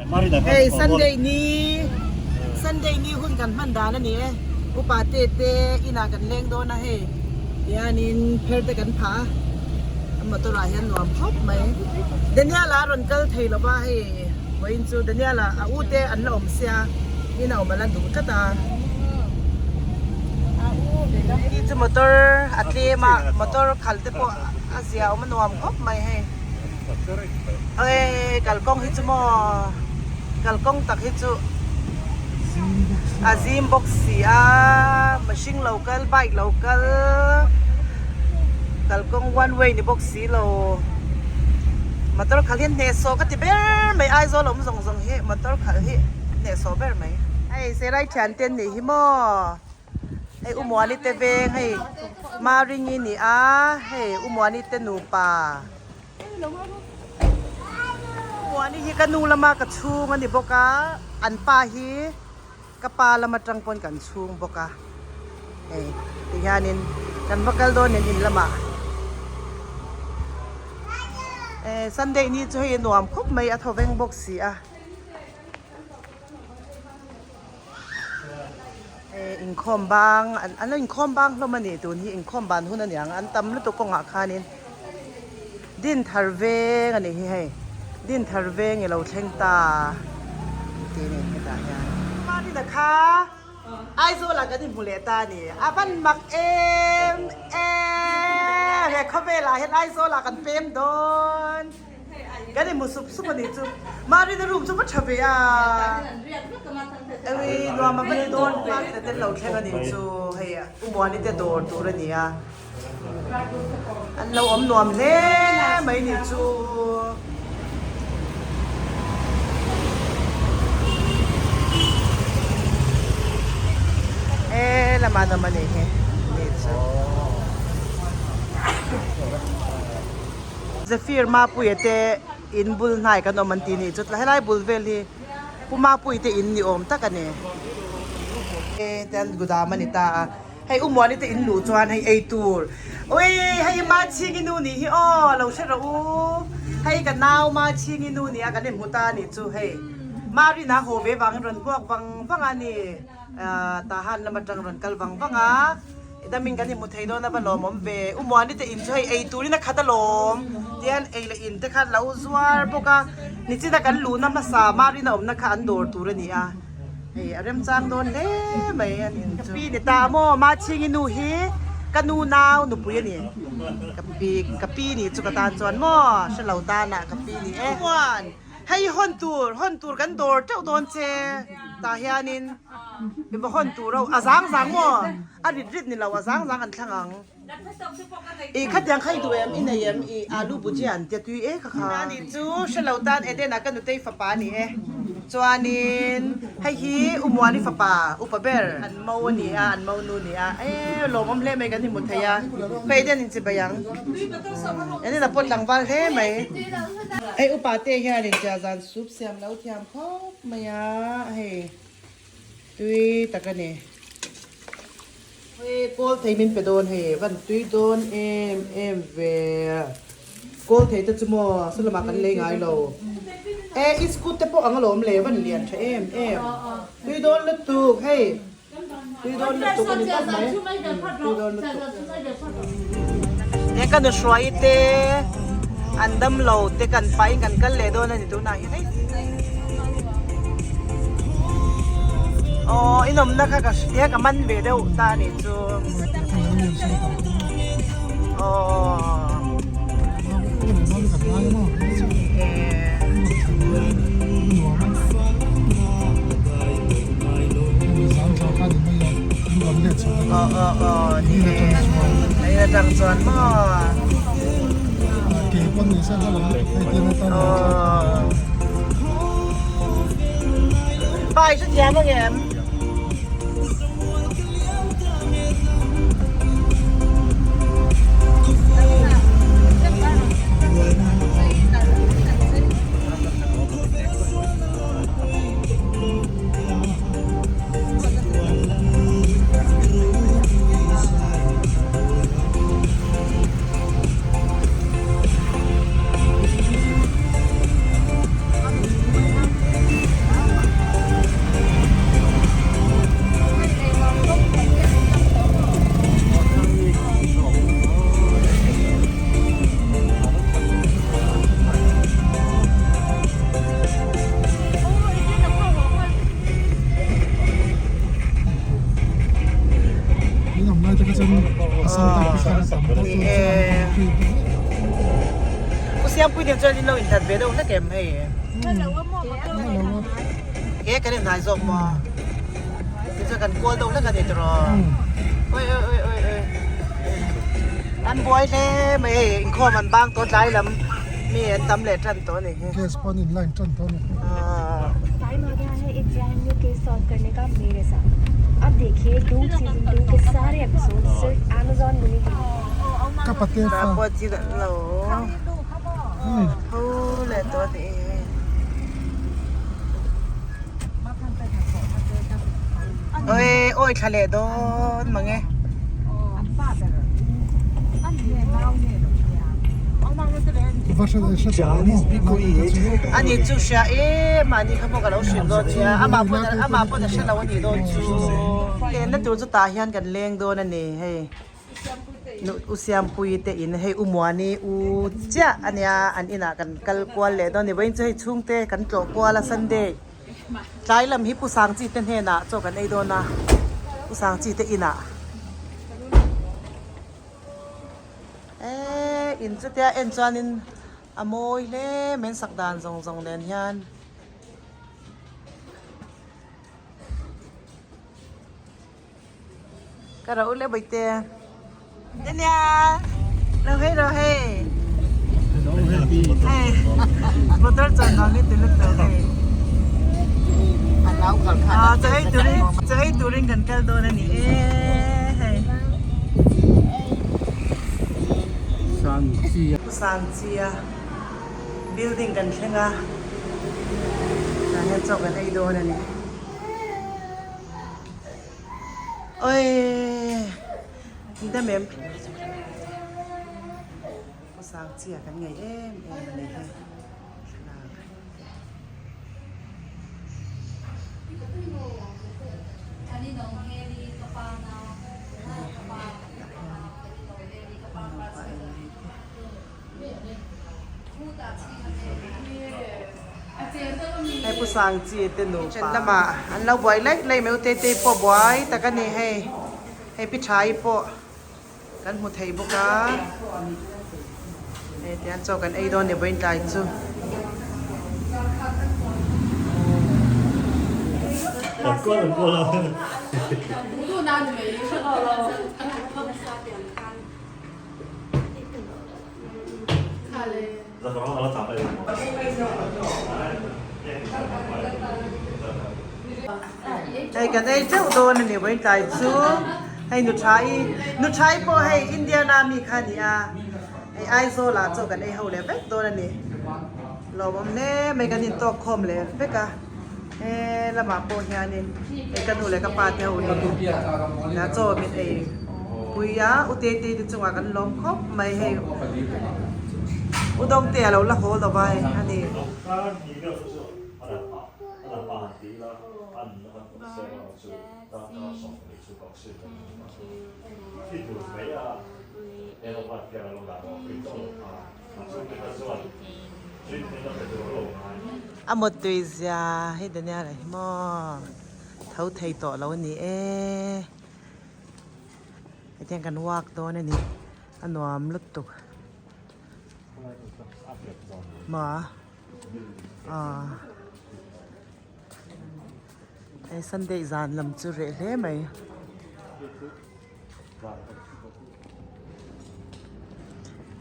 Hei Sunday ni Sunday ni hun kan hman dan a ni e upa te te inah kan leng dawn a hei tihianin pher te kan phah a a motor ah hian nuam khawp mai Daniel a rawn kal thei lo va hei vawiin chu Daniel a a u te an la awm sia ina awm a la duh tlat a khi chu motor a tlem a motor khalh te pawh a zia awm a nuam khawp mai hei. Ê kalkawng hi chu maw kalkawng tak hi chu a zim bawk si a mihring lo kal bike lo kal kalkawng one way ni bawk si lo motor khalh hi hnehsawh ka ti ber mai Aizawl awm zawng zawng hi motor khalh hi hnehsawh ber mai. Hei Serai thiante an nih hi maw. Hei U Muani te veng hei Maringi ni a hei U Muani te nupa U Muani hi ka nu lama ka chhung a ni bawk a an pa hi ka pa lam atang pawn kan chhung bawk a hei tihianin kan va kal dawn in in lamah eh Sunday ni chu hei a nuam khawp mai a thawveng bawk si a. Inkhawm bang an lo inkhawm bang hlawm a ni tun hi inkhawm ban hun a ni ang an tam lutuk kawngah khanin din thar veng a ni hi hei din thar veng i lo thleng ta tih a ni hetah hian. Marina kha Aizawl ah kan inhmu leh ta a ni a van mak em em he khawvel ah hian Aizawl ah kan pem dawn. Kan inhmu sup sup a nih chu. Marina room chu va tha ve a. Ui nuam a va ni dawn ve. Marina te lo thleng a nih chu hei U Muani te dawr tur a ni a. An lo awm nuam hle mai nih chu. E lamah an awm a nih hi nih chu. Zephyr Mapuia te in bul hnai kan awm an ti nih chu helai bul vel hi Pu Mapuii te in ni awm tak a ni. Ten gudam a ni ta a, hei U Muani te in luh chuan hei ei tur ui hei Machhingi nu nih hi aw lo hre rawh u hei ka nau Machhingi nu nia kan inhmu ta a nih chu hei Marina haw ve vangin rawn buak vang vang a ni. Tahan lam atang rawn kal vang vang a, damin kan inhmu thei dawn a va lawmawm ve. U Muani te in chu hei ei turin a khat alawm tihian ei leh in te kha lo zuar bawk a, nichina kan luhna hmasa Marina awmna kha an dawr tur a ni a, hei a remchang dawn hle mai an in chu. Ka pi ni ta maw Machhingi nu hi ka nu nau nupui a ni, ka pi ka pi ni chu ka tan chuan maw hre lo tanah ka pi ni e. Muan. Hei hawn tur, hawn tur kan dawr teuh dawn che tah hianin i va hawn tur ho, a zang zang maw? A rit rit ni lo, a zang zang an thlang ang. I khatiang kha i duh em? I nei em? I alu bhujia an tia tui e kha kha. Ani chu hre lo tan Eden-a ka nutei fapa a ni e. Chuanin hei hi U Muani fapa, upa ber, an mo a ni a, an mo nu a ni a. E lawmawm hle mai kan inhmu thei a, khaw Eden in chibai ang. Eden-a pawh tlangval hle mai. Hei upa te hian in tia zan sup siam lo thiam khawp mai a hei tui tak a ni. Hei kawl thei min pe dawn hei van tui dawn em em ve kawl thei te chu maw saw lamah kan lei ngai lo e iskut te pawh ang alawm le van lian tha em em tui dawn lutuk hei tui dawn lutuk a ni tawp mai tui dawn lutuk. He ka nuhruai te an dam lo te kan pahin kan kal leh dawn a ni tunah hian hei aw inawmna kha ka hria ka man ve deuh ta a nih chu aw. Aw aw aw ni e a in atang chuan maw aw pa i hrethiam ang em? Siampui nen chuan in lo inhlat ve deuh hlek em hei? Ke kan inhnai zawk maw? Tichuan kan kual deuh hlek a ni tiraw? Oi oi oi oi oi. An buai hle mai hei inkhawm an bang tawh tlai lam mi an tam leh tan tawh a ni hi. Gas pawn in line tan tawh a ni. Ka pate fa. Pawh chi kan lo tho leh tawh a ni hi. Oi awi thla leh dawn mang e. Ani chu hria e mahni kha pawh ka lo hrilh dawn nia amah pawn amah pawn a hre lo a nih dawn chu. Lenna tur chu tah hian kan leng dawn a ni hei U Siampuii te in hei U Muani U chiah a nia an inah kan kal kual leh dawn a ni vawiin chu hei chhungte kan tlawh kual a Sunday tlai lam hi Pu Sangchi te hnenah chaw kan ei dawn a Pu Sangchi te inah. Eee in chutia en chuanin a mawi hle mai an sak dan zawng zawng nen hian. Ka ro le bawihte. Nia lo hei ro hei. Hei motor chuan vang hi ti lutuk hei. Ah chaw ei turin chaw ei turin kan kal dawn a ni e hei. Sangchia building kan thleng a tah hian chaw kan ei dawn a ni. Awii dam em Pu Sangchia kan ngaih em em a ni hi thlalak. Hei Pu Sangchi te nupa kitchen lamah an lo buai laih laih mai u Tetei pawh buai tak a ni hei hei pi Thai pawh kan hmu thei bawk a hei tihian chaw kan ei dawn ni vawiin tlai chu. Hei kan ei teuh dawn a ni vawiin tlai chu hei Nuthai Nuthai pawh hei Indiana mi kha a ni a hei Aizawl ah chaw kan ei ho leh vek dawn a ni lawmawm hle mai kan intawk khawm leh vek a he lamah pawh hianin hei ka nu leh ka pa te ho hi chaw min ei pui a u Tete te chungah kan lawm khawp mai hei u Dawngte a lo la haw lo va hei a ni. A mawttui zia hei Daniel-a hi maw tho thei tawh lo a ni e. Hetiang kan walk dawn a ni a nuam lutuk maw aw hei Sunday zan lam chu reh hle mai.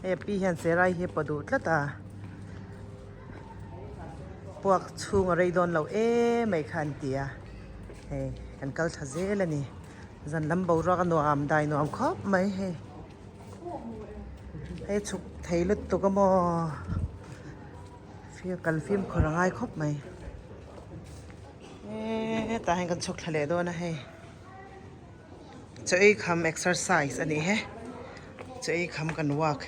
Hei a pi hian serai hi a paw duh tlat a puak chhung a rei dawn lo em mai kha an ti a hei kan kal tha zel a ni. Zan lam boruak a nuam dai nuam khawp mai hei hei chhuk thei lutuk a maw fim kal fimkhur a ngai khawp mai hetah hian kan chhuk thla leh dawn a hei chaw ei kham exercise a ni he chaw ei kham kan walk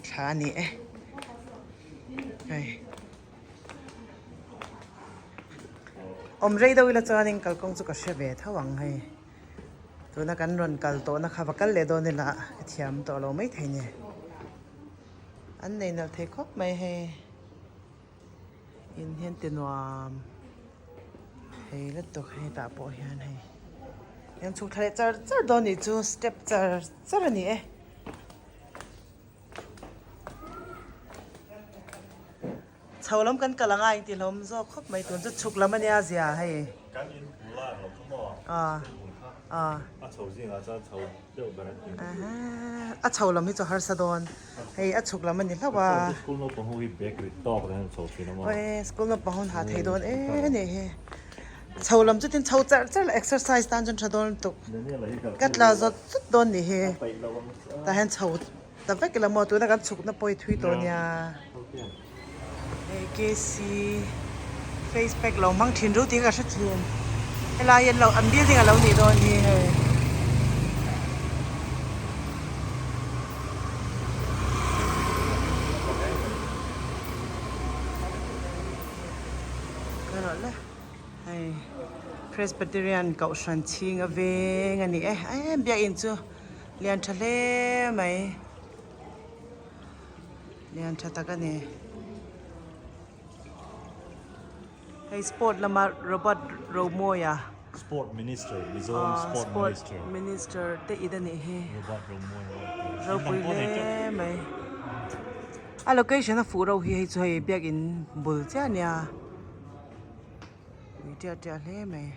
thla a ni e hei. Awm rei deuh ila chuanin kalkawng chu ka hre ve tho ang hei tuna kan rawn kal tawhna kha va kal leh dawn ila ka thiam tawh lo mai thei ni an nei nalh thei khawp mai hei in hian ti nuam thei lutuk hetah pawh hian hei hian chhuk thla leh char char dawn nih chu step char char a ni e. Chho lam kan kal anga engti hlawm zawk khawp mai tun chu chhuk lam ania zia hei. Kan in bul a lo kha maw? Ah. Ah. A chho zingah chuan chho deuh ber an ti. A chho lam hi chu harsa dawn. Hei a chhuk lam a ni hlauh a. School naupang ho hi bag rit tawk nen an chho thin a maw? Aw school naupang ho an ha thei dawn em a nih hi. Chho lam chu tin chho char char la exercise tan chuan tha dawn lutuk. Ka tla zawt zawt dawn nih hi. Tah hian chho ta vek ila maw tuna kan chhukna pawh hi thui tawh nia. Hei KC face pack lo hmang thin ru tih ka hre thin. Helai hi an lo an building a lo nih dawn hi hei. Ka rawh le hei Presbyterian kohhran chhing a veng a ni e em biakinn chu lian tha hle mai lian tha tak a ni hei sport lama Robert Romawia Sport minister Mizoram sport minister minister te in a nih hi Robert Romawia ropui hle mai. A location a fuh reuh hi hei chu hei biakin bul chiah a nia ui tiah tiah hle mai.